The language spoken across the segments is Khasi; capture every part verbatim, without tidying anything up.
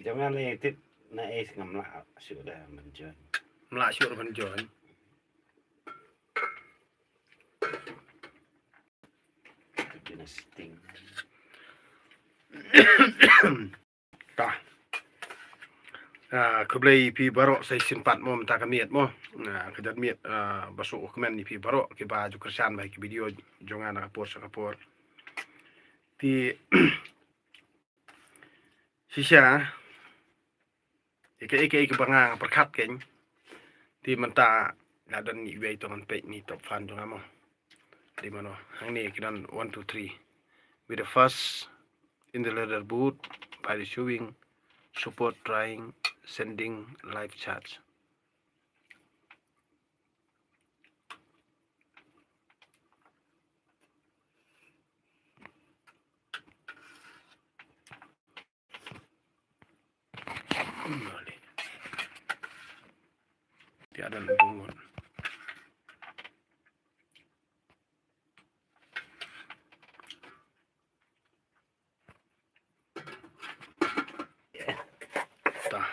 Jong nga lei tip na eh ngam lah shuh da ban join. Ngam lah shuh da ban join. Tip ïa na setting. Ta. Ah, khublei phi baroh sa shisien pat mo mynta ka miet mo. Ah, ka janmiet, ah, ba shu kmen ïa phi baroh kiba ju kyrshan bha ïa ki video jong nga na ka por sha ka por. Te shisha ïa kaei kaei kaba nga pyrkhat kein. Te mynta la don iwei tang ngan peit ni top fan jong nga mo. Dei mano hangne ki don one, two, three. With the first in the leaderboard by the showing support trying sending live chat. Tiada lubung. Ta.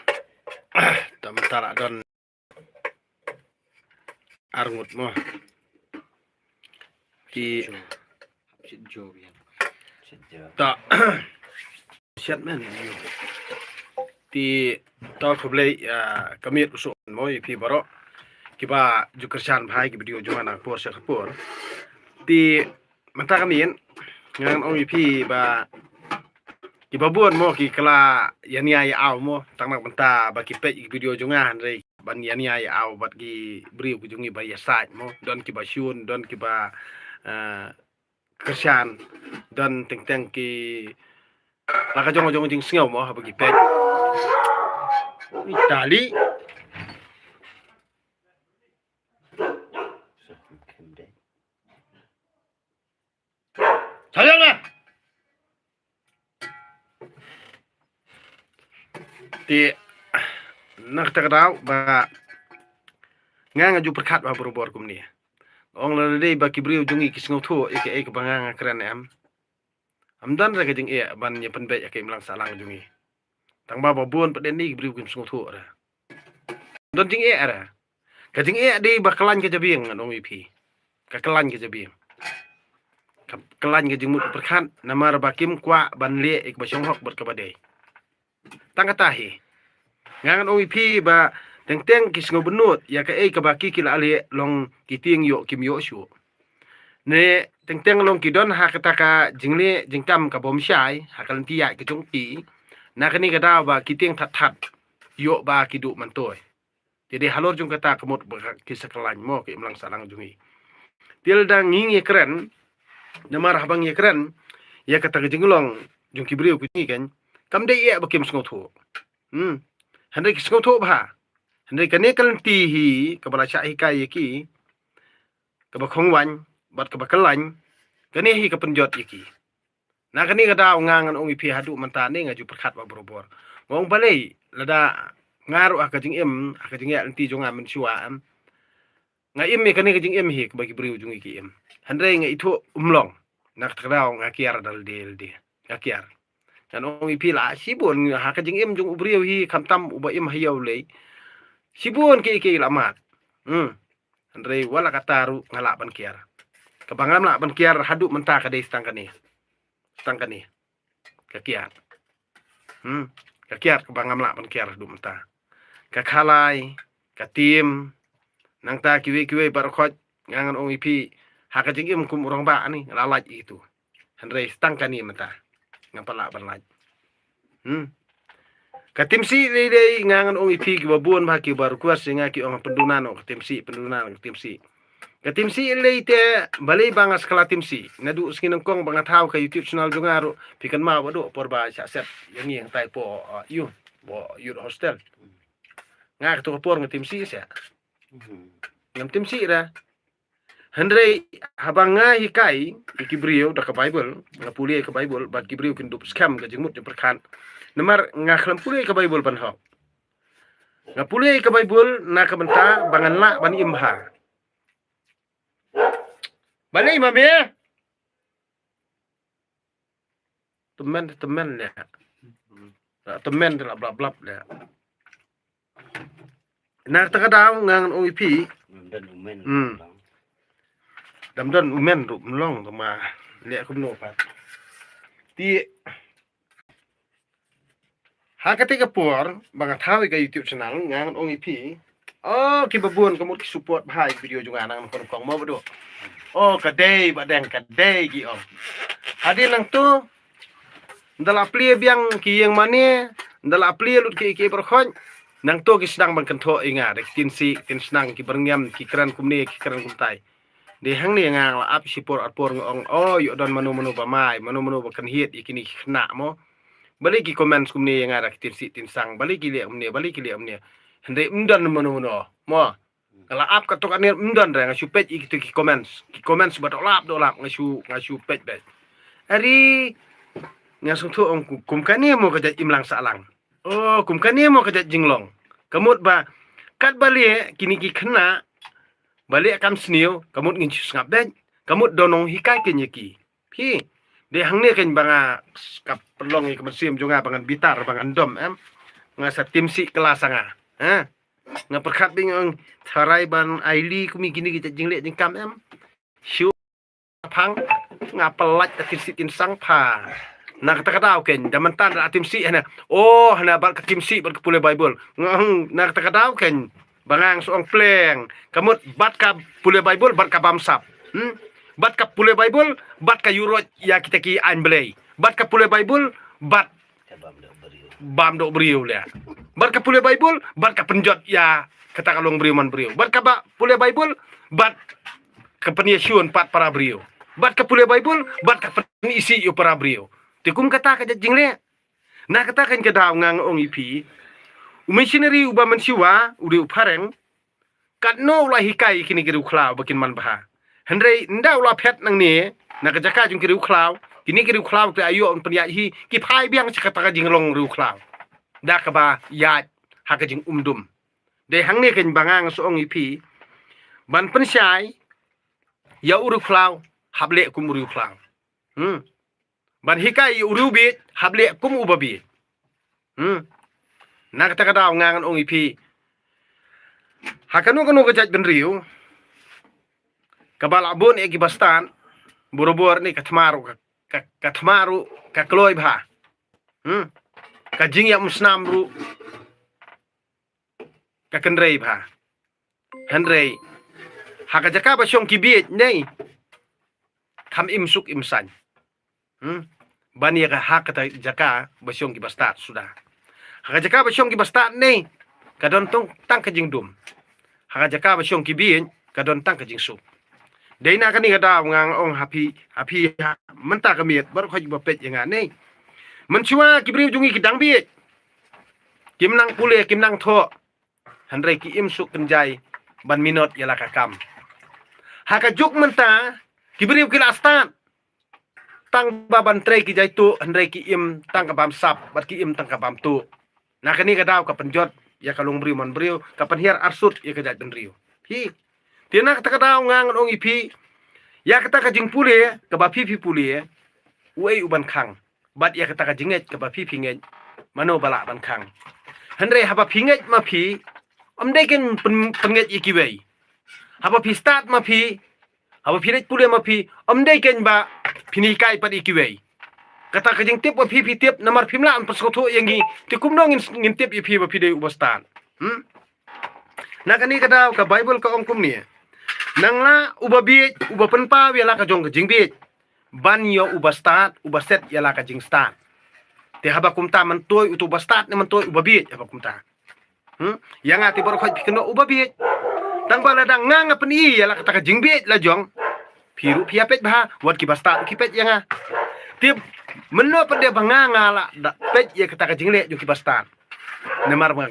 Ta mynta la don arngut mo. Ki ta. Siat men. Te to khublei, ah, ka miet u suk mo ïa phi baroh kiba ju kyrshan bha ïa ki video jong nga na ka por sha ka por. Te mynta ka miet ngan ong ïa phi ba kiba bun mo ki kylla ïa nia ïa aw mo tang na ka bynta ba ki peit ïa ki video jong nga hynrei ban ïa nia ïa aw bad ki briew ki jong ngi ba ïasaid mo, don kiba shun, don kiba, eh, kyrshan, don teng teng ki la ka jong jong jingsngew mo haba ki peit. Ui, tali. Sayang na. Te na kata ka daw ba nga nga ju pyrkhat ba barobor kumne. Ong lada dei ba ki briew jong ngi ki sngewthuh ïa kaei kaba nga nga kren em. Ym don re ka jingeh ban ïa pynbeit ïa ka imlang sahlang jong ngi. Tang ba ba bun pat de ni ki briew kim sngewthuh re. Ym don jingeh re. Ka jingeh dei ba kyllain ka jabieng ngan ong ïa phi. Ka kyllain ka jabieng. Ka kyllain ka jingmut pyrkhat namar ba kim kwah ban leh ïa kaba shong hok bad kaba dei. Tang kata hi. Nga ngan ong ïa phi ba teng teng ki sngewbynnud ïa kaei kaba ki ki la leh long ki tieng ïoh kim ïoh shuh. Ne teng teng long ki don ha kata ka jingleh jingkam ka bym shai ha ka lynti ïaid ka jong ki. Na kane ka daw ba ki tieng that that ïoh ba ki duh myntoi. Te dei halor jong kata ka mut ba ki sa kyllain mo ka imlang sahlang jong ngi. Te lada ngi ngi kren namar haba ngi kren ïa kata ka jinglong jong ki briew ki jong ngi kan kam dei ïa ba kim sngewthuh. Hmm. Hynrei ki sngewthuh bha. Hynrei kane ka lynti hi kaba la shah hikai ïa ki kaba khongwaiñ bad kaba kyllain kane hi ka pynjot ïa ki. Na kane ka daw nga ngan ong ïa phi haduh mynta ne nga ju pyrkhat ba barobor. Nga ong balei lada nga ruh ha ka jingim ha ka jingeh lynti jong nga mynshuwa em. Nga im ïa kane ka jingim hi kaba ki briew jong ngi ki im. Hynrei nga ithuh um long. Na kata ka daw nga kiar da lade lade. Nga kiar. Ngan ong ïa phi la shibun ha ka jingim jong u briew hi khamtam uba im ha ïew lei. Shibun ki ki la mad. Hmm. Hynrei wat la katta ruh nga lah ban kiar. Kaba ngam lah ban kiar haduh mynta ka dei tang kane. Tang kane. Ka kiar. Hmm. Ka kiar kaba ngam lah ban kiar haduh mynta. Ka khalai, ka tim, nangta kiwei kiwei baroh khoit nga ngan ong ïa phi ha ka jingim kum u rangbah ni nga la lait ïa kitu. Hynrei tang kane mynta ngam pat lah ban lait. Hmm. Ka Timsih lei lei nga ngan ong ïa phi kiba bun bha kiba request ïa nga ki ong pynduna noh ka Timsih, pynduna noh ka Timsih. Ka Timsih lei te balei ba nga sa kylla Timsih. Naduh sngi nyngkong ba nga thaw ka YouTube channel jong nga ruh phi kynmaw ba duh por ba shah set ïa ngi hangtai po, uh, youth, po youth hostel. Nga katu ka por nga Timsih seh. Ngam Timsih ra. Hynrei haba nga hikai ïa ki briew da ka Baibl, nga pule ka Baibl bad ki briew kin dup skhem ka jingmut jingpyrkhat. Namar nga khlem pule ka Baibl ban hok. Nga pule ka Baibl na ka bynta ba ngan lah ban im bha. Balei ma me? Tymmen tymmen leh. Tymmen te la blap blap de. Na kata ka daw nga ngan ong ïa phi. Dam don u men ruh mlong tama leh kumno pat. Te ha kata ka por ba nga thaw ïa ka YouTube channel nga ngan ong ïa phi. Oh, kiba bun ka mut ki support bha ïa video jong nga nang kon kong mo ba do. Oh, ka dei ba deng ka dei ki ong. Hadien nangto nda la plie biang ki ïing mane, nda la plie lut ki ki barkhot. Nangto ki sdang ban kynthoh ïa nga da ki tin si, ki tin snang, ki byrngem, ki kren kumne, ki kren kumtai. Dei hangne nga la ap shi por ar por nga ong, oh, ïoh don mano mano ba mai, mano mano ba kynhied ïa kine ki khynnah mo. Balei ki comments kumne ïa nga da ki tin si tin sang, balei ki leh kumne, balei ki leh kumne. Hynrei ym don mano mano mo. Nga la ap katto katne ym don re, nga shu peit ïa kito ki comments. Ki comments ba doh lap doh lap nga shu, nga shu peit beit. Ari nga sngewthuh ong kum kane mo ka jait imlang sahlang. Oh, kum kane mo ka jait jinglong. Ka mut ba katba leh kine ki khynnah ba leh kam sniew, ka mut ngin shu sngap beit. Ka mut don nong hikai kein ïa ki. Phi, dei hangne kein ba nga ka pynlong ïa ka mynsiem jong nga ba ngan bitar ba ngan dom em. Nga sa tim sih klas nga. Ha? Nga pyrkhat beit nga ong tharai ban ai li kum ïa kine ki jait jingleh jingkam em. Shu phang nga pynlait da tin sih tin sang pha. Na kata ka daw kein da mynta da tim sih hana. Oh, hana bad ka tim sih bad ka pule Baibl. Nga ong na kata ka daw kein ba nga shu ong pleng. Ka mut bad ka pule Baibl bad ka bamsap. Hmm? Bad ka pule Baibl bad ka ïuhroit ïa kita ki aiñ Blei. Bad ka pule Baibl bad bam doh briew leh. Bad ka pule Baibl bad ka pynjot ïa kata ka long briew man briew. Bad ka ba pule Baibl bad ka pynïashoh pat para briew. Bad ka pule Baibl bad ka pynïashoh ïa para briew. Te kum kata ka jait jingleh. Na kata kein ka daw nga ong ïa phi. U missionary uba mynshuwa u dei u phareng. Katno u la hikai ïa kine ki riewkhlaw ba kin man bha. Hynrei ynda u la phet nangne na ka jaka jong ki riewkhlaw, kine ki riewkhlaw te ayo un pynïaid hi ki phai biang sha kata ka jinglong riewkhlaw. Da kaba ïaid ha ka jingumdum. Dei hangne kein ba nga shu ong ïa phi ban pynshai ïa u riewkhlaw hap leh kum u riewkhlaw. Hmm. Ban hikai ïa u riewbieit hap leh kum uba bieit. Hmm. Na kata ka daw nga ngan ong ïa phi. Ha kano kano ka jait bynriew kaba la bun ïa ki bastad borabor ne ka thma ruh ka, ka, ka thma ruh ka kloi bha. Hmm. Ka jingïap umsnam ruh ka kynrei bha. Hynrei ha ka jaka ba shong ki bieit nei kam im suk im saiñ. Hmm? Ban ïa ka ha kata jaka ba shong ki bastad suda. Ha ka jaka ba shong ki bastad nei ka don tang ka jingdum. Ha ka jaka ba shong ki bieit ka don tang ka jingsuk. Dei na kane ka daw nga ong ha phi, ha phi ha mynta ka miet baroh khoit ba peit ïa nga nei. Mynshuwa ki briew jong ngi ki dang bieit. Kim nang pule, kim nang thoh. Hynrei ki im suk kynjai ban minot ïa la ka kam. Ha ka juk mynta ki briew ki la stad tang ba ban trei ki jai tuh, hynrei ki im tang ka bamsap bad ki im tang ka bamtuh. Na kane ka daw ka pynjot ïa ka long briew man briew, ka pynhiar arsut ïa ka jait bynriew. Phi, te na kata ka daw nga ngan ong ïa phi ïa kata ka jingpule kaba phi phi pule, uei u ban khang? Bad ïa kata ka jingngeit kaba phi phi ngeit, mano ba lah ban khang? Hynrei haba phi ngeit ma phi, ym dei kein pyn-, pynngeit ïa kiwei. Haba phi stad ma phi, haba phi leit pule ma phi, ym dei kein ba phin hikai pat ïa kiwei. Kata ka jingtip ba phi phi tip namar phim lah ban pynsngewthuh ïa ngi, te kumno ngin, ngin tip ïa phi ba phi dei uba stad? Hmm? Na kane ka daw ka Baibl ka ong kumne. Nang la uba bieit uba pynpaw ïa la ka jong ka jingbieit ban ïa uba stad uba set ïa la ka jingstad. Te haba kumta man toi uto uba stad ne man toi uba bieit haba kumta. Hmm? Ïa nga te baroh khoit phi kynnoh uba bieit. Tang ba la dang nga nga pyni ïa la kata ka jingbieit la jong. Phi ruh phi ïa peit bha, wat ki bastad ki peit ïa nga. Te mynno pat de ba nga nga la da peit ïa kata ka jingleh jong ki bastad. Namar nga,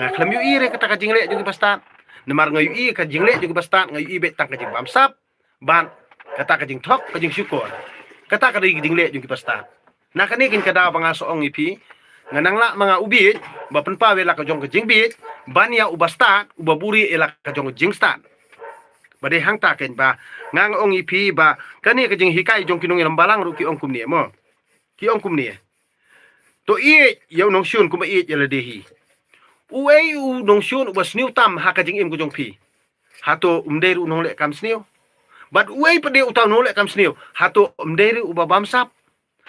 nga khlem ïohi re kata ka jingleh jong ki bastad. Namar nga ïohi ka jingleh jong ki bastad, nga ïohi beit tang ka jingbamsap. Bad kata ka jingthok, ka jingshukor. Kata ka dei ka jingleh jong ki bastad. Na kane kein ka daw ba nga shu ong ïa phi, nga nang lah ma nga u bieit ba pynpaw ïa la ka jong ka jingbieit ban ïa uba stad uba buri ïa la ka jong ka jingstad. Ba dei hangta kein ba nga nga ong ïa phi ba kane ka jinghikai jong ki nongïalam balang ruh ki ong kumne mo. Ki ong kumne. To ïeit ïa u nongshun kumba ïeit ïa lade hi. Uei u nongshun uba sniew tam ha ka jingim ka jong phi? Hato um dei ruh u nongleh kam sniew? Bad uei pat de uta u nongleh kam sniew? Hato um dei ruh uba bamsap?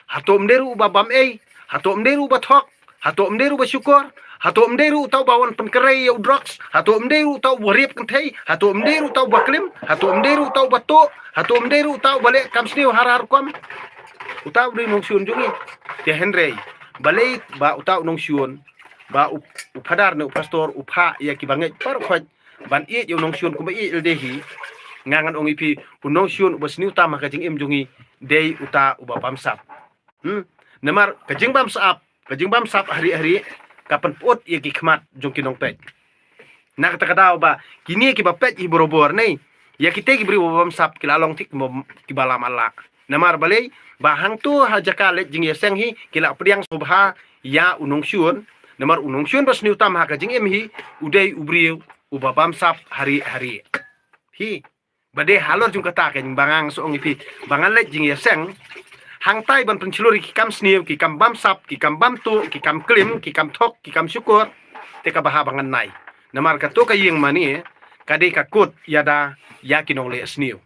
Hato um dei ruh uba bam ei? Hato um dei ruh uba thok? Hato um dei ruh uba shukor? Hato um dei ruh uta uba wan pynkhreh ïa u drugs? Hato um dei ruh uta uba riap kynthei? Hato um dei ruh uta uba klim? Hato um dei ruh uta uba tuh? Hato um dei ruh uta uba leh kam sniew har har rukom? Uta u dei u nongshun jong ngi. Te hynrei balei ba uta u nongshun, ba u, u phadar ne u pastor u phah ïa kiba ngeit baroh khoit ban ïeit ïa u nongshun kumba ïeit lade hi? Nga ngan ong ïa phi, u nongshun uba sniew tam ha ka jingim jong ngi dei uta uba bamsap. Hmm. Namar ka jingbamsap, ka jingbamsap hari hari ka pynput ïa ki khmat jong ki nongpeit. Na kata ka daw ba kine kiba peit hi barabor ne, ïa kita ki briew ba bamsap ki la long thik mo kiba lam Allah. Namar balei? Ba hangto ha jaka leit jingïaseng hi ki la pdiang sngewbha ïa u nongshun. Namar u nongshun ba sniew tam ha ka jingim hi u dei u briew uba bamsap hari hari. Hi. Ba dei halor jong kata keiñ ba ngan sa ong ïa phi, ba ngan leit jingïaseng, hangtai ban pynshlur ïa ki kam sniew, ki kam bamsap, ki kam bamtuh, ki kam klim, ki kam thok, ki kam shukor, te kaba ha ba ngan nai. Namar kato ka ïing mane ka dei ka kut ïada ïa ki nongleh sniew.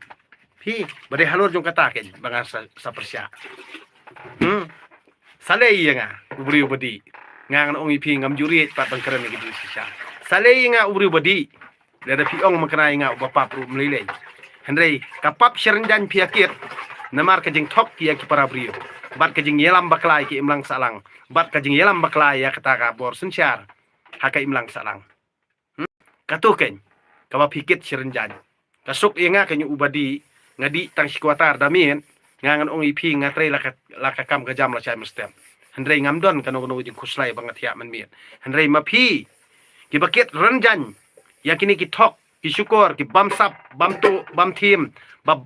Phi, ba dei halor jong kata keiñ ba ngan sa, sa pyrshah. Hmm. Sa lei ïa nga u briew ba dih. Nga ngan ong ïa phi, ngam ju riej pat ban kren ïa ki briew shisha. Sa lei ïa nga u briew ba dih. Lada phi ong ma kane ïa nga uba pap ruh mlei lei. Hynrei ka pap shyrynjan phi ïa kit namar ka jingthok ïa ki para briew, bad ka jingïalam bakla ïa ki imlang sahlang, bad ka jingïalam bakla ïa kata ka bor synshar ha ka imlang sahlang. Hmm? Kato keiñ kaba phi kit shyrynjan. Ka suk ïa nga keiñ uba dih, nga dih tang shi kwata da miet. Nga ngan ong ïa phi, nga trei la ka, la ka kam ka jam la shai mynstep. Hynrei ngam don kano kano ka jingkhuslai ba nga thiah mynmiet. Hynrei ma phi kiba kit rynjan ïa kine ki thok, ki shukor, ki bamsap, bamtuh, bamthiem, ba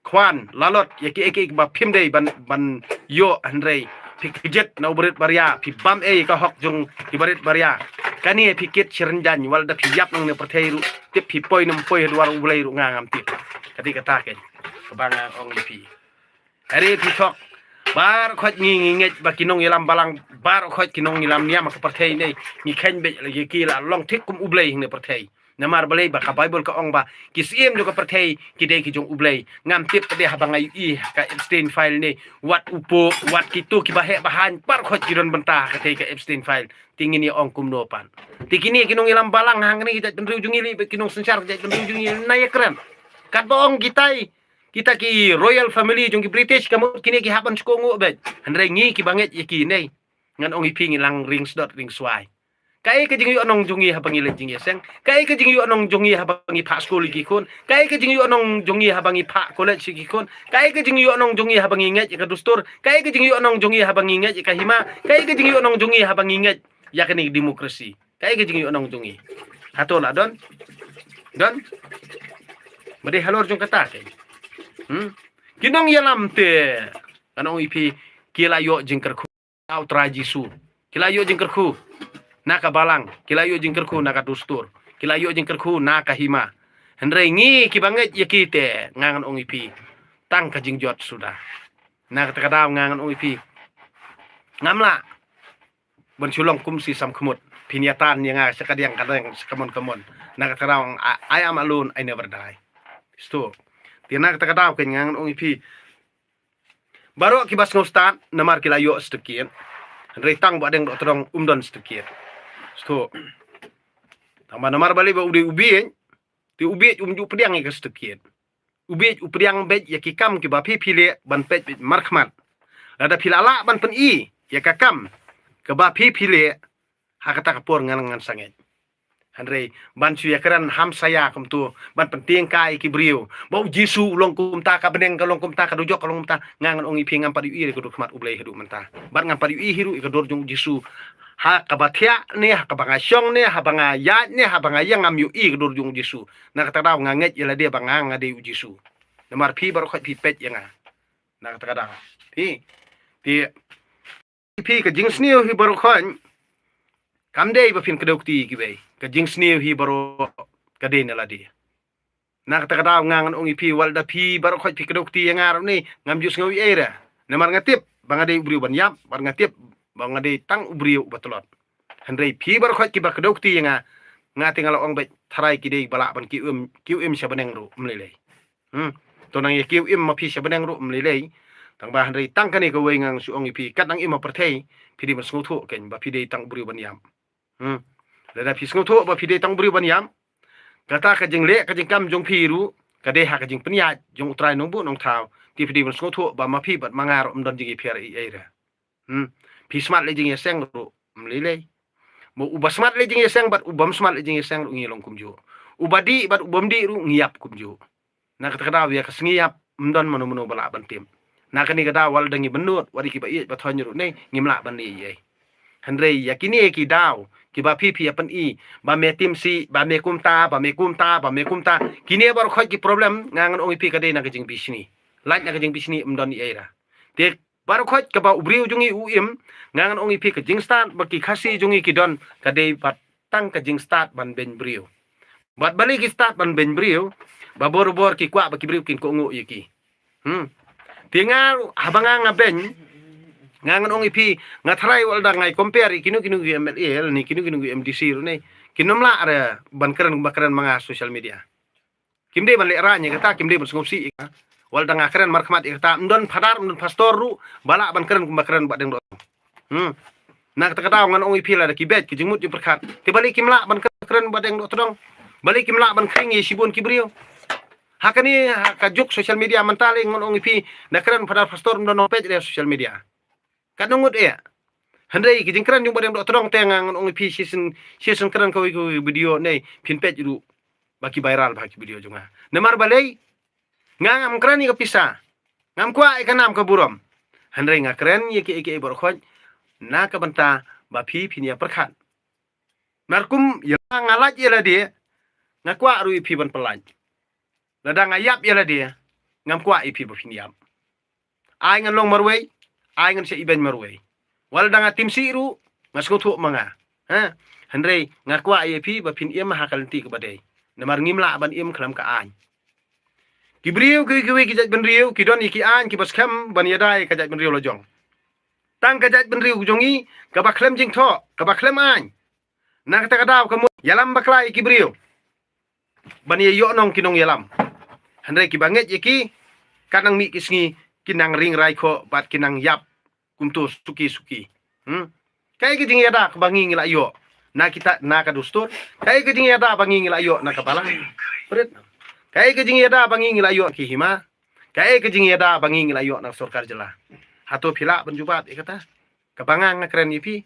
khwan lalot ïa kiei kiei ba phim dei ban, ban ïoh, hynrei phi kjit na u barit baria, phi bam ei ka hok jong ki barit baria. Kane phi kit shyrynjan, wat lada phi ïap nangne pyrthei ruh, tip phi poi ne ym poi ha dwar U Blei ruh nga ngam tip. Ka dei kata keiñ kaba nga ong ïa phi. Hynrei phi thok, baroh khoit ngi, ngi ngeit ba ki nongïalam balang, baroh khoit ki nongïalam niam ha ka pyrthei ne, ngi kheiñ beit ïa ki la long thik kum U Blei hangne pyrthei. Namar balei? Ba ka Baibl ka ong ba ki syiem jong ka pyrthei ki dei ki jong U Blei. Ngam tip pat de haba nga ïohi ka Epstein file ne, wat u Pope, wat kito kiba heh ba haiñ, baroh khoit ki don bynta ha katei ka Epstein file. Te ngin ïa ong kumno pat? Te kine ki nongïalam balang hangne ki jaitbynriew jong ngi, ki nongsynshar ki jaitbynriew jong ngi, na ïakren. Katba ong kitai, kita ki royal family jong ki British, ka mut kine ki hap ban shkohnguh beit. Hynrei ngi kiba ngeit ïa ki ne, ngan ong ïa phi, ngi la ring sdot ring swai. Kaei ka jingïohnong jong ngi haba ngi leit jingïaseng? Kaei ka jingïohnong jong ngi haba ngi phah skul ïa ki khun? Kaei ka jingïohnong jong ngi haba ngi phah college ïa ki khun? Kaei ka jingïohnong jong ngi haba ngi ngeit ïa ka dustur? Kaei ka jingïohnong jong ngi haba ngi ngeit ïa ka hima? Kaei ka jingïohnong jong ngi haba ngi ngeit ïa kane ka democracy? Kaei ka jingïohnong jong ngi? Hato la don? Don? Ba dei halor jong kata keiñ. Hmm? Ki nongïalam te, ngan ong ïa phi, ki la ïoh jingkyrkhu na U Trai Jisu. Ki la ïoh jingkyrkhu na ka balang, ki la ïoh jingkyrkhu na ka dustur, ki la ïoh jingkyrkhu na ka hima. Hynrei ngi kiba ngeit ïa ki te, nga ngan ong ïa phi, tang ka jingjot suda. Na kata ka daw nga ngan ong ïa phi, ngam lah ban shu long kum shi samkhmut. Phin ïa tan ïa nga sha kadiang kadiang, sha kamon kamon. Na kata ka daw, I, I am alone, I never die. Sto. Te na kata ka daw keiñ nga ngan ong ïa phi, baroh kiba sngewstad namar ki la ïoh certificate. Hynrei tang Bahdeng Dohtdong um don certificate. Sto. Tang ba namar balei? Ba u dei u bieit, te u bieit um ju pdiang ïa ka certificate. U bieit u pdiang beit ïa ki kam kiba phi phi leh ban peit beit markhmat. Lada phi la lah ban pyni ïa ka kam kaba phi phi leh, ha kata ka por ngan, ngan sa ngeit. Hynrei ban shu ïakren hamsaïa kumto, ban pyntieng kai ïa ki briew ba U Jisu u long kumta, ka bneng ka long kumta, ka dujok ka long kumta, nga ngan ong ïa phi, ngam pat ïohi ruh ka dur khmat U Blei haduh mynta. Bad ngam pat ïohi hi ruh ïa ka dur jong U Jisu. Ha kaba thiah ne, ha kaba nga shong ne, haba nga ïaid ne, haba nga ïeng, ngam ïohi ka dur jong U Jisu. Na kata ka daw nga ngeit ïa lade ba nga, nga dei U Jisu. Namar phi baroh khoit phi peit ïa nga. Na kata ka daw. Phi. Te phi, ka jingsniew hi baroh khoit kam dei ba phin kdew kti ïa kiwei. Ka jingsniew hi baroh ka dei na lade. Na kata ka daw nga ngan ong ïa phi, wat lada phi baroh khoit phi kdew kti ïa nga ruh ne, ngam ju sngew ei ei re. Namar nga tip ba nga dei u briew ban ïap, bad nga tip ba nga dei tang u briew uba tlot. Hynrei phi baroh khoit kiba kdew kti ïa nga, nga te nga la ong beit, tharai ki dei ba lah ban kiew im, kiew im sha bneng ruh, ym lei lei. Hmm. To nang ïa kiew im ma phi sha bneng ruh, ym lei lei. Tang ba hynrei tang kane kawei ngan shu ong ïa phi, kat nang im ha pyrthei, phi dei ban sngewthuh kein ba phi dei tang u briew ban ïap. Hmm. Lada phi sngewthuh ba phi dei tang u briew ban ïap, kata ka jingleh ka jingkam jong phi ruh ka dei ha ka jingpynïaid jong U Trai Nongbuh Nongthaw. Te phi dei ban sngewthuh ba ma phi bad ma nga ruh ym don jingïapher ei ei re. Hmm. Phi smat leh jingïaseng ruh, ym lei lei. Mo, uba smat leh jingïaseng bad u bym smat leh jingïaseng ruh ngi long kumjuh. Uba dih bad u bym dih ruh ngi ïap kumjuh. Na kata ka daw ïa ka sngi ïap ym don mano mano ba lah ban tip. Na kane ka daw wat la dang ngi bynnud, wat ïa kiba ïeit ba thoiñ ruh ne ngim lah ban leh ei ei. Hynrei ïa kine ki daw kiba phi phi ïa pyni, ba me tim si, ba me kumta, ba me kumta, ba me kumta. Kine baroh khoit ki problem, nga ngan ong ïa phi ka dei na ka jingbishni. Lait na ka jingbishni ym don ei ei re. Te baroh khoit kaba u briew jong ngi u im, nga ngan ong ïa phi ka jingstad ba ki Khasi jong ngi ki don ka dei bad tang ka jingstad ban beiñ briew. Bad balei ki stad ban beiñ briew? Ba bor bor ki kwah ba ki briew kin kohnguh ïa ki. Hmm. Te nga ruh haba nga nga beiñ, nga ngan ong ïa phi, nga tharai wat la dang ngai compare ïa kino kino ki M L A ne kino kino ki M D C ruh ne, kin ym lah re ban kren ba kren ma nga social media. Kim dei ban lehraiñ ïa kata, kim dei ban sngewsih ïa kata. Wat la dang nga kren markhmat ïa kata, ym don phadar, ym don pastor ruh ba lah ban kren kumba kren Bah Deng Dohtdong. Hmm. Na kata ka daw ngan ong ïa phi, lada ki beit ki jingmut jingpyrkhat, te balei kim lah ban kren, kren Bah Deng Dohtdong? Balei kim lah ban khring ïa shibun ki briew? Ha kane, ha ka juk social media mynta lei ngan ong ïa phi, da kren phadar pastor ym don nongpeit ïa social media. Katno ngut eh. Hynrei ki jingkren jong Bah Deng Dohtdong te nga ngan ong ïa phi, shisien shisien kren kawei kawei video ne phin peit ruh ba ki viral bha ki video jong nga. Namar balei? Nga ngam kren ïa ka pisa, ngam kwah ïa ka nam ka burom. Hynrei nga kren ïa kiei kiei baroh khoit na ka bynta ba phi phin ïa pyrkhat. Namar kum ïa nga lait ïa lade, nga kwah ruh ïa phi ban pynlait. Lada nga ïap ïa lade, ngam kwah ïa phi ba phin ïap. Ai ngan long marwei, ai ngan shah ibeiñ marwei. Wat la dang nga tim si ruh, nga sngewthuh ma nga. Ha? Hynrei nga kwah ïa phi ba phin im ha ka lynti kaba dei. Namar ngim lah ban im khlem ka aiñ. Ki briew kiwei kiwei ki jaitbynriew ki don ïa ki aiñ kiba skhem ban ïada ïa ka jaitbynriew la jong. Tang ka jaitbynriew jong ngi kaba khlem jingthoh, kaba khlem aiñ. Na kata ka daw ka mut ïalam bakla ïa ki briew ban ïa ïoh nong ki nongïalam. Hynrei kiba ngeit ïa ki, ka nang mih ki sngi ki nang ring rai khoh bad ki nang ïap kumto suki suki. Hmm? Kaei ka jingïada kaba ngi ngi la ïoh na kita, na ka dustur? Kaei ka jingïada ba ngi ngi la ïoh na ka balang? Prit. Kaei ka jingïada ba ngi ngi la ïoh ki hima? Kaei ka jingïada ba ngi ngi la ïoh na ka sorkar jylla? Hato phi lah ban jubab ïa kata? Kaba nga nga kren ïa phi,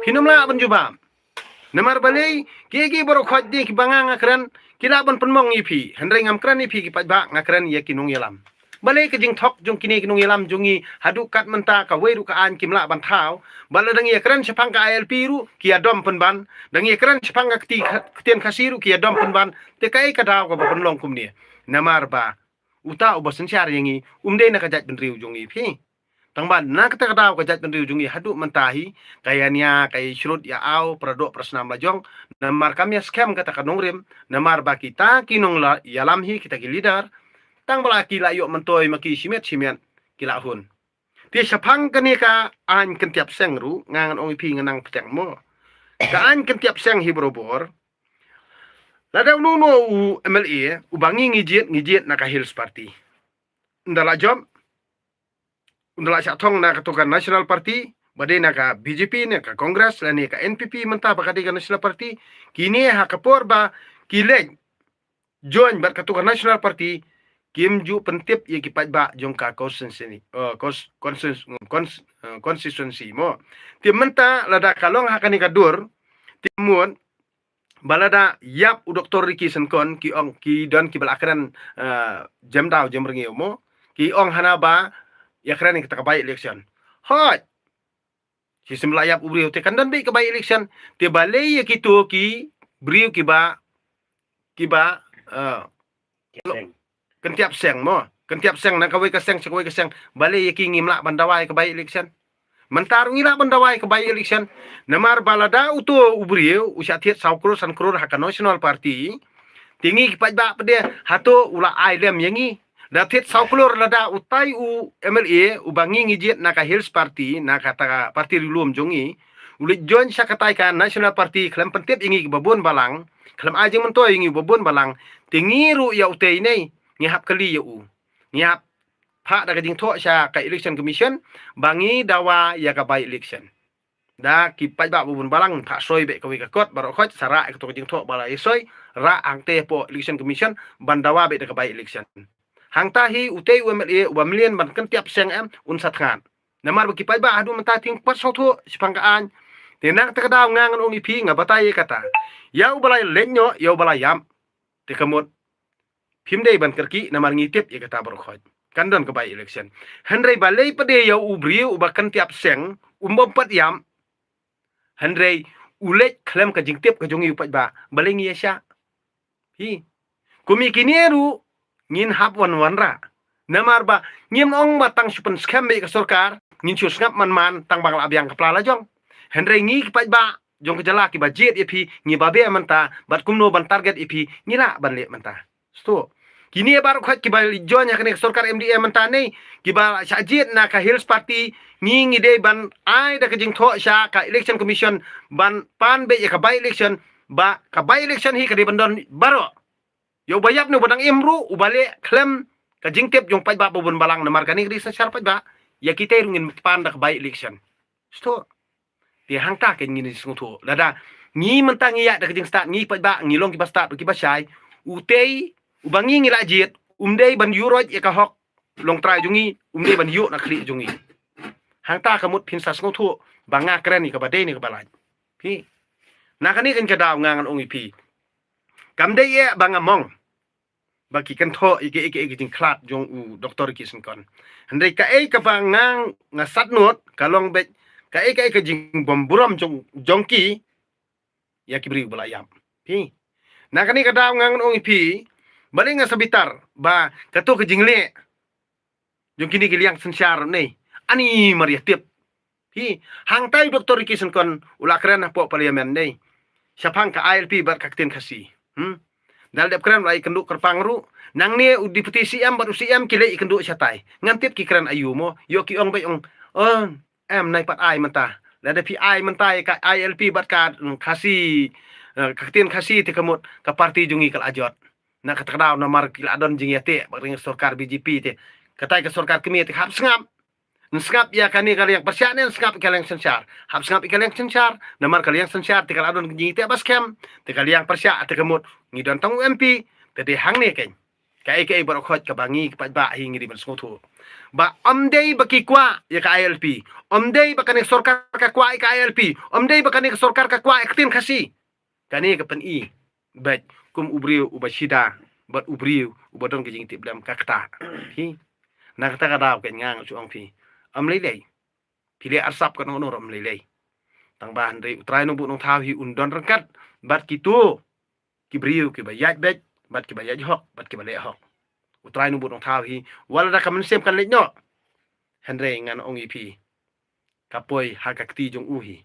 phin ym lah ban jubab. Namar balei? Ki, ki baroh khoit de kiba nga nga kren ki lah ban pynmong ïa phi. Hynrei ngam kren ïa phi ki paidbah, nga kren ïa ki nongïalam. Balei ka jingthok jong kine ki nongïalam jong ngi haduh kat mynta kawei ruh ka aiñ kim lah ban thaw? Ba la dang ïa kren shaphang ka I L P ruh ki ïa dom pynban. Dang ïa kren shaphang ka kti, ka ktien Khasi ruh ki ïa dom pynban. Te kaei ka daw kaba pynlong kumne? Namar ba uta uba synshar ïa ngi um dei na ka jaitbynriew jong ngi phi. Tang ba na kata ka daw ka jaitbynriew jong ngi haduh mynta hi ka ïa nia, ka ïa shrut ïa aw para doh para snam la jong. Namar kam ïa skhem kata ka nongrim, namar ba kita ki nongïalam hi, kita ki leader, tang ba la ki la ïoh myntoi ma ki shimet shimet ki la hun. Te shaphang kane ka aiñ kyntiap seng ruh nga ngan ong ïa phi, nga nang pyrshang mo. Ka aiñ kyntiap seng hi barabor. Lada uno uno u M L A uba ngi ngi jied, ngi jied na ka Hills Party, ynda la jop, ynda la shah thong na kato ka National Party, ba dei na ka B J P ne ka Congress lane ka N P P mynta ba ka dei ka National Party, kine ha ka por ba ki leit join bad kato ka National Party kim ju pyntip ïa ki paidbah jong ka constituency, eh, cons-, constituency, cons-, eh, constituency mo. Te mynta lada ka long ha kane ka dur, te mut ba lada ïap u Doktor Ricky Syngkon, ki ong, ki don kiba la kren, eh, jem daw jem rngiew mo, ki ong hana ba ïa kren ïa kata ka by election. Hooid. Shisien ba la ïap u briew te kan don beit ka by election. Te balei ïa kito ki briew kiba, kiba, eh, kyntiap seng mo, kyntiap seng na kawei ka seng sha kawei ka seng, balei ïa ki ngim lah ban dawa ïa ka by election? Mynta ruh ngi lah ban dawa ïa ka by election. Namar ba lada uto u briew u shah thied saw klur san klur ha ka National Party, te ngi ki paidbah pat de, hato u la ai lem ïa ngi? Da thied saw klur lada utai u M L A uba ngi ngi jied na ka Hills Party, na kata ka party ri lum jong ngi, u leit join sha katai ka National Party khlem pyntip ïa ngi kiba bun balang, khlem ai jingmyntoi ïa ngi uba bun balang, te ngi ruh ïa utei ne ngi hap kylli ïa u. Ngi hap phah da ka jingthoh sha ka Election Commission ba ngi dawa ïa ka by election. Da ki paidbah ba bun balang, phah soi beit kawei ka kot baroh khoit, sa rah ïa kato ka jingthoh ba la ïa soi, rah hangtei hapoh Election Commission ban dawa beit da ka by election. Hangta hi utei u M L A uba mlien ban kyntiap seng em, un sa thngan. Namar ba ki paidbah haduh mynta teng pat sngewthuh shaphang ka aiñ. Te na kata ka daw nga ngan ong ïa phi, nga batai ïa kata. Ïa uba la leit noh, ïa uba la ïap, te ka mut phim dei ban kyrkieh namar ngi tip ïa kata baroh khoit kan don ka by election. Hynrei balei pat de ïa u briew uba kyntiap seng, um bym pat ïap, hynrei u leit khlem ka jingtip ka jong ngi u paidbah, balei ngi ïa shah? Hi. Kum ïa kine ruh ngin hap wan wanrah. Namar ba ngim ong ba tang shu pynskhem beit ka sorkar, ngin shu sngap man man tang ba nga la biang ka pla la jong. Hynrei ngi ki paidbah jong ka jylla kiba jied ïa phi, ngi babe mynta, bad kumno ban target ïa phi, ngi lah ban leh mynta. Sto. Kine baroh khoit kiba join ha kane ka sorkar M D A mynta ne, kiba shah jied na ka Hills Party, ngi ngi dei ban ai da ka jingthoh sha ka Election Commission ban pan beit ïa ka by election, ba ka by election hi ka dei ban don baroh. Ïa uba ïap ne uba dang im ruh, uba leh khlem ka jingtip jong paidbah ba bun balang, namar kane ka dei synshar paidbah, ïa kitei ruh ngin pan da ka by election. Sto. Te hangta ka ngin sngewthuh. Lada ngi mynta ngi ïaid da ka jingstad, ngi paidbah ngi long kiba stad, kiba shai, utei uba ngi ngi la jied, um dei ban ïuh roit ïa ka hok longtrai jong ngi, um dei ban ïuh na khlieh jong ngi. Hangta ka mut phin sa sngewthuh ba nga kren ïa kaba dei ne kaba lait. Phi. Na kane ka daw nga ngan ong ïa phi, kam dei ïa ba nga mong ba ki kynthoh ïa kaei kaei ka jingkhlad jong u Doktor Ricky Syngkon. Hynrei kaei kaba nga nga sat nud ka long beit kaei kaei ka jingbym burom jong jong ki ïa ki briew ba la ïap. Phi. Na kane ka daw nga ngan ong ïa phi, balei nga sa bitar ba kato ka jingleh jong kine ki liang synshar ne, ani mar ïa tip. Hi, hangtai Doktor Ricky Syngkon u la kren hapoh Parliament ne shaphang ka I L P bad ka ktien Khasi. Hmm. Da la dep kren u la ïakynduh kyrpang ruh. Nangne u Deputy C M bad u C M ki leit ïakynduh shatai. Ngan tip ki kren aïu mo, ïoh ki ong beit ong, oh, em nai pat ai mynta. Lada phi ai mynta ïa ka I L P bad ka, mm, Khasi, eh, ka ktien Khasi te ka mut ka party jong ngi ka la jot. Na kata ka daw namar ki la don jingïateh bad ring sorkar B J P te. Katai ka sorkar kmie te hap sngap. Yn sngap ïa kane ka liang pyrshah ne yn sngap ïa ka liang synshar. Hap sngap ïa ka liang synshar, namar ka liang synshar te ka la don jingïateh ba skhem, te ka liang pyrshah te ka mut ngi don tang u M P, te dei hangne kein. Kaei kaei baroh khoit kaba ngi ki paidbah hi ngi dei ban sngewthuh. Ba ym dei ba ki kwah ïa ka I L P, ym dei ba kane sorkar ka kwah ïa ka I L P, ym dei ba kane ka sorkar ka kwah ïa ka ktien Khasi. Kane ka pyni beit kum u briew uba shida bad u briew uba don ka jingtip lem ka kata. Phi. Na kata ka daw ka nga nga shu ong phi, ym lei lei. Phi leh arsap katno katno ruh ym lei lei. Tang ba hynrei U Trai Nongbuh Nongthaw hi un don ryngkat bad kito ki briew kiba ïaid beit bad kiba ïaid hok bad kiba leh hok. U Trai Nongbuh Nongthaw hi wat lada ka mynsiem kan leit noh, hynrei ngan ong ïa phi, ka poi ha ka kti jong u hi.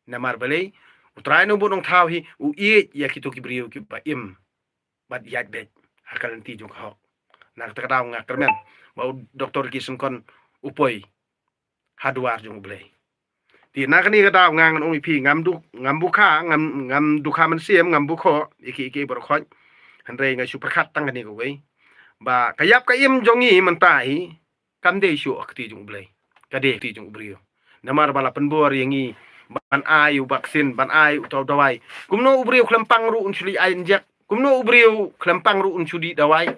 Namar balei? U Trai Nongbuh Nongthaw hi u ïeit ïa kito ki briew kiba im bad ïaid beit ha ka lynti jong ka hok. Na kata ka daw nga kyrmen ba u Doktor Ricky Syngkon u poi ha duwar jong U Blei. Te na kane ka daw nga ngan ong ïa phi, ngam duk, ngam bukha, ngam, ngam dukha mynsiem, ngam bukhoh ïa ki, ïa ki baroh khoit. Hynrei nga shu pyrkhat tang kane kawei, ba ka ïap ka im jong ngi mynta hi kam dei shuh ha ka kti jong U Blei, ka dei ha ka kti jong u briew. Namar ba la pynbor ïa ngi ban ai u vaccine, ban ai uta u dawai. Kumno u briew khlem pang ruh un shu leit ai injek? Kumno u briew khlem pang ruh un shu dih dawai?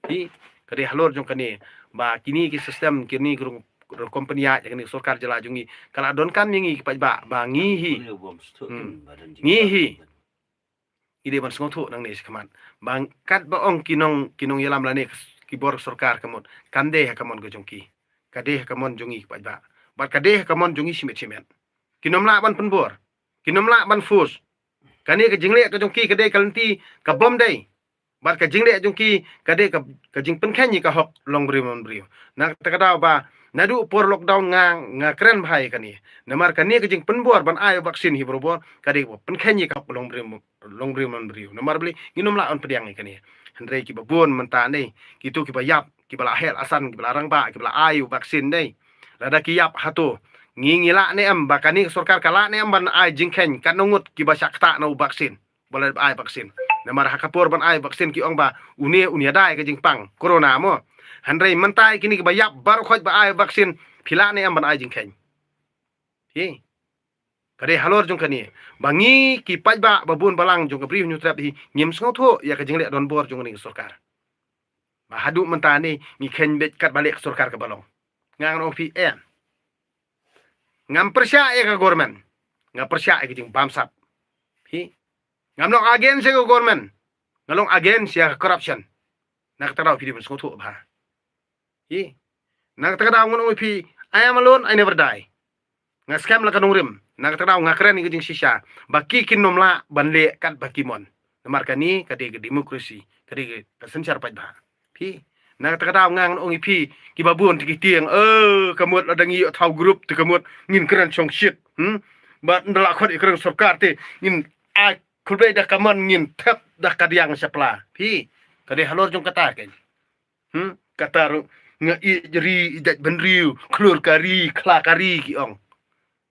Hi, ka dei halor jong kane ba kine ki system, kine ki rung, rung company ïa kane sorkar jylla jong ngi ka la donkam ïa ngi ki paidbah ba ngi hi. Hmm. Ngi hi. Ngi dei ban sngewthuh nangne shakhmat ba katba ong ki nong, ki nongïalam lane ki bor sorkar ka mut kam dei ha ka mon ka jong ki, ka dei ha ka mon jong ngi ki paidbah bad ka dei ha ka mon jong ngi shimet shimet. Kin ym lah ban pynbor, kin ym lah ban force. Kane ka jingleh ka jong ki ka dei ka lynti ka bym dei. Bad ka jingleh jong ki ka dei ka, ka jingpynkheiñ ïa ka hok long briew man briew. Na kata ka daw ba naduh por lockdown nga, nga kren bha ïa kane. Namar kane ka jingpynbor ban ai vaccine hi barabor ka dei ka pynkheiñ ïa ka hok long briew, long briew man briew. Namar balei? Ngin ym lah ban pdiang ïa kane. Hynrei kiba bun mynta ne, kito kiba ïap, kiba la heh la san, kiba la rangbah, kiba la ai u vaccine ne. Lada ki ïap hato, ngi ngi lah ne em, ba kane ka sorkar ka lah ne em ban ai jingkheiñ katno ngut kiba shah ktah na u vaccine. Ba la ai vaccine. Namar ha ka por ban ai vaccine ki ong ba une un ïada ïa ka jingpang corona mo. Hynrei mynta kine kiba ïap baroh khoit ba ai vaccine, phi lah ne em ban ai jingkheiñ? Hi. Ka dei halor jong kane ba ngi ki paidbah ba bun balang jong ka Bri u Hynñiewtrep hi ngim sngewthuh ïa ka jingleh donbor jong kane ka sorkar. Ba haduh mynta ne ngi kheiñ beit katba leh ka sorkar kaba long. Nga ngan ong phi em, ngam pyrshah ïa ka government, nga pyrshah ïa ka jingbamsap. Hi. Ngam long against ïa ka government, nga long against ïa ka corruption. Na kata ka daw phi dei ban sngewthuh bha. Hi. Na kata ka daw ngan ong ïa phi, I am alone, I never die. Nga skhem la ka nongrim. Na kata ka daw nga kren ïa ka jingshisha ba ki kin nym lah ban leh katba ki mon. Namar kane ka dei ka democracy, ka dei ka synshar paidbah. Phi. Na kata ka daw nga ngan ong ïa phi, kiba bun te ki tieng, eh, ka mut lada ngi ïoh thaw group te ka mut ngin kren shongshit. Hmm? Bad ynda la khot ïa ka rang sorkar te ngin ai khublei da ka mon, ngin thep da ka diang shapla. Phi. Ka dei halor jong kata kein. Hmm? Kata ruh nga ïeit ri, ïeit bynriew, khlur ka ri, khla ka ri ki ong.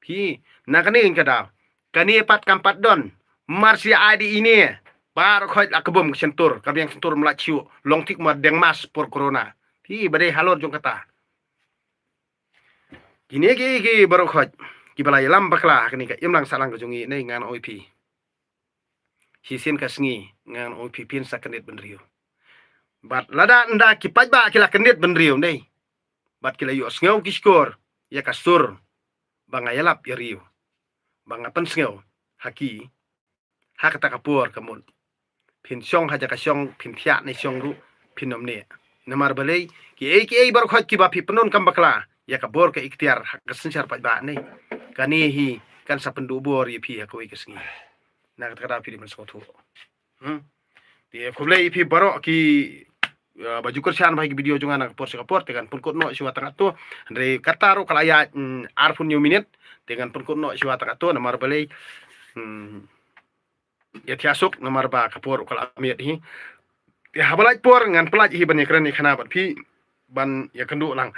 Phi, na kane ka daw, kane pat kam pat don. Mar shi ai di ine, baroh khoit la ka bom ka shyntur, ka biang shyntur mlach shuh, long thik mar deng mas por corona. Phi, ba dei halor jong kata. Kine ki, ki baroh khoit kiba la ïalam bakla ha kane ka imlang sahlang ka jong ngi ne, ngan ong ïa phi. Shisien ka sngi ngan ong ïa phi, phin sa kyndit bynriew. Bad lada ynda ki paidbah ki la kyndit bynriew ne, bad ki la ïohsngew ki shkor ïa ka sur ba nga ïalap ïa riew, ba nga pynsngew ha ki, ha kata ka por ka mut phin shong ha jaka shong, phin thiah ne shong ruh phin nym neh. Namar balei, kiei kiei baroh khoit kiba phi pyndonkam bakla ïa ka bor ka iktiar ha ka synshar paidbah ne, kane hi kan sa pynduh bor ïa phi ha kawei ka sngi. Na kata ka daw phi dei ban sngewthuh. Hmm? Te khublei ïa phi baroh ki, uh, ba ju kyrshan bha ïa ki video jong nga na ka por sha ka por, te ngan pynkut noh shuwa tang katto. Hynrei kata ruh ka la ïaid, mm, arphew hynñiew minit, te ngan pynkut noh shuwa tang katto namar balei, mm, ïa thiah suk namar ba ka por ruh ka la miet hi. Te haba lait por ngan pynlait hi ban ïakren ïa khana bad phi, ban ïakynduh lang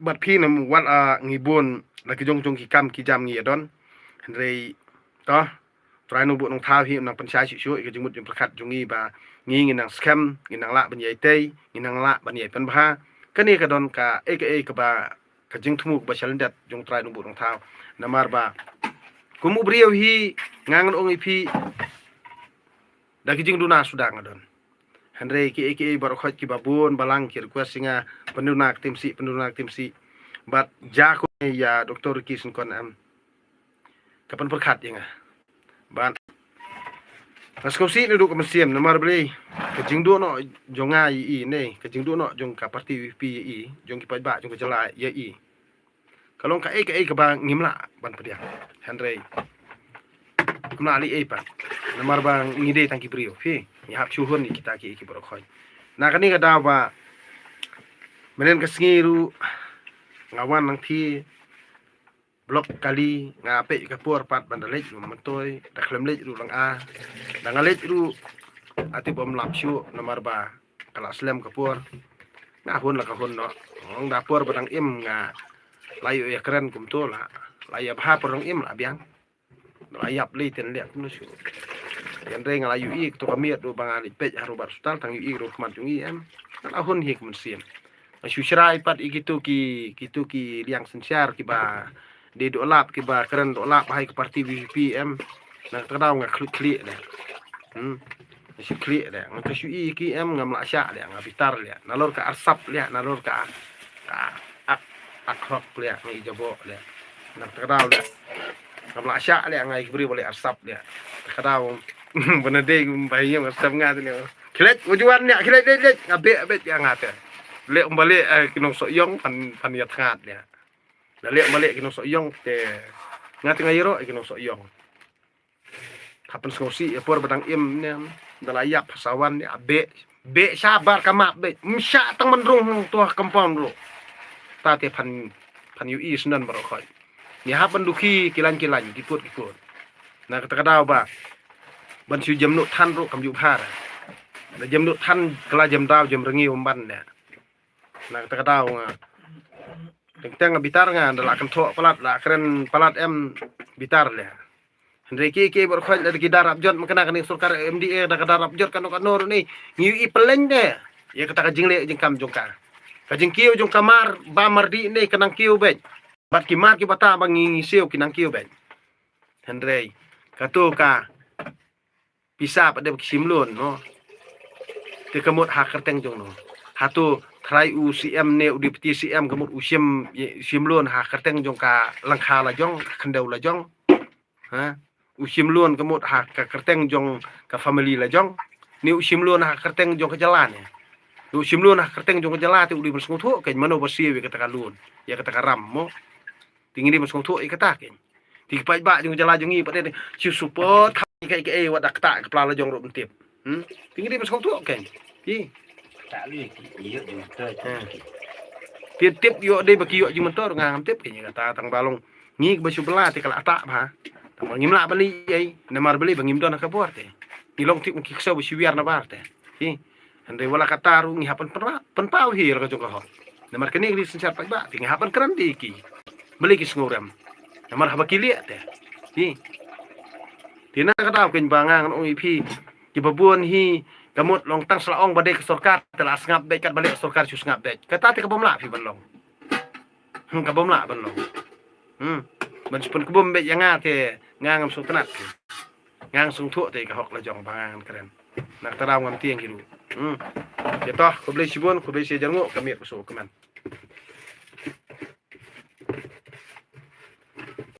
bad phi namar wat, ah, ngi bun la ki jong jong ki kam ki jam ngi ïa don. Hynrei to, Trai Nongbuh Nongthaw hi u nang pynshai shuh shuh ïa ka jingmut jingpyrkhat jong ngi ba ngi ngin nang skhem, ngin nang lah ban ïai tei, ngin nang lah ban ïai pynbha. Kane ka don kaei kaei kaba ka jingthmu kaba shalyndet jong Trai Nongbuh Nongthaw. Namar ba kum u briew hi nga ngan ong ïa phi, da ki jingduna suda nga don. Hynrei kiei kiei baroh khoit kiba bun balang ki request ïa nga, pynduna ka timsih, pynduna ka timsih. Bad ja ko ïa Doktor Ricky Syngkon em, ka pynpyrkhat ïa nga. Bad nga sngewsih naduh ka mynsiem namar balei, ka jingduh noh jong nga ïa i ne, ka jingduh noh jong ka party VPP ïa i, jong ki paidbah jong ka jylla ïa i, ka long kaei kaei kaba ngim lah ban pdiang. Hynrei ngim lah leh ei pat namar ba ngi dei tang ki briew phi, ngi hap shu hun ïa kita kiei kiei baroh khoit. Na kane ka daw ba mynhynnin ka sngi ruh nga wan nangthie Block kali, nga peit ka por pat ban da leit ruh myntoi, da khlem leit ruh lang a. Da nga leit ruh, ati bym lap shuh namar ba ka la slem ka por. Nga hun la ka hun noh. Ong da por ba dang im nga la ïoh ïa kren kumto la. La ïa bha por dang im la biang. La ïap lei ten leh kumno shuh. Hynrei nga la ïohi kato ka miet ruh ba nga leit peit ha Robert Hospital, tang ïohi ruh khmat jong i em. Nga la hun hi ka mynsiem. Nga shu shrai pat ïa kito ki, kito ki liang synshar kiba dei doh lap, kiba kren doh lap ha ka party VPP em. Na kata ka daw nga khlieh khlieh leh. Hmm. Nga shu khlieh leh. Nga shu ïohi ki em, ngam lah shah leh, nga bitar leh. Nalor ka arsap leh, nalor ka, ka ak, ak hok leh, nga i jaboh leh. Na kata ka daw leh. Ngam lah shah leh, nga i kibri ba leh arsap leh. Kata ka daw. Bana dei ba ïa nga arsap nga te leh. Khlieh, u juan leh, khlieh, leh, leh. Nga beh, beh ïa nga te. Leh um ba leh, eh, ki nongsoh ïong, phan, phan ïa thngat leh. Da leh um ba leh ki nongsoh ïong te. Nga te nga ïaroh ki nongsoh ïong. Ka pynsngewsih ïa por ba dang im ne. Da la ïap ha sawan ne, beh, beh shabar ka map beh. Ym shah tang man rung to ha compound ruh. Ta te phan, phan ïohi sngewdon baroh khoit. Ngi hap ban dukhi ki lain ki lain, ki kut ki kut. Na kata ka daw ba ban shu jem noh than ruh kam ju bha. Da jem lut than ka la jem daw jem rngi um ban ne. Na kata ka daw nga. Teng teng nga bitar nga da la kynthoh palat la kren palat em bitar le. Hynrei ki ki bor khoi la ki darap jot ma kane kane sorkar M D A da ka darap jot kano kano ni. Ngi i peleng de. Ïa kata ka jingleh jingkam jong ka. Ka jingkiew jong ka mar ba mar di ne ka nang kiew bej. Bad ki mar ki bata ba ngi ngi siew ki nang kiew bej. Hynrei kato ka pisa pat de ba ki sim loan no. Te ka mut ha kyrteng jong no. Hato trai u C M ne u deputy C M ka mut u sim sim loan ha kyrteng jong ka langkha la jong ka khyndew la jong. Ha? U sim loan ka mut ha ka kyrteng jong ka family la jong. Ni u sim loan ha kyrteng jong ka jylla ne. U sim loan ha kyrteng jong ka jylla te u dei ban sngewthuh kein mano ba siew ïa kata ka loan. Ïa kata ka ram mo. Te ngi dei ban sngewthuh ïa kata kein. Te ki paidbah jong ka jylla jong ngi pat de shu support ka ka ei wat da kata ka pla la jong ruh ban tip. Hmm? Te ngi dei ban sngewthuh kein. Ki. Tip tip ïoh dei ba ki ïoh jingmynta ruh nga ngam tip kein ïa kata tang ba long. Ngi ba shu bela te ka la atak bha. Tang ba ngim lah beli ei, namar beli ba ngim don ha ka bor te. Ngi long tip ngi ksew ba shu wiar na bar te. Hi. Hynrei wala kata ruh ngi hap pynpaw hi la ka jong ka hok. Namar kane ngi synshar paidbah te ngi hap pynkren de ki. Beli ki sngewrem. Namar haba ki lieh te. Hi. Te na ka daw kein ba nga ngan ong ïa phi ki ba bun hi ka mut long tang sla ong ba dei ka sorkar te la sngap beit kat ba leh sorkar shu sngap beit. Kata te ka bym lah phi ban long. Hmm, ka bym lah ban long. Hmm. Ban shu pynkbum beit ïa nga te nga ngam sngewtynnat. Nga ngam sngewthuh te ka hok la jong ba nga ngan kren. Na kata daw ngam tieng hi ruh. Hmm. Ïa toh khublei shibun khublei shi hajar nguh ka miet ka shu kmen.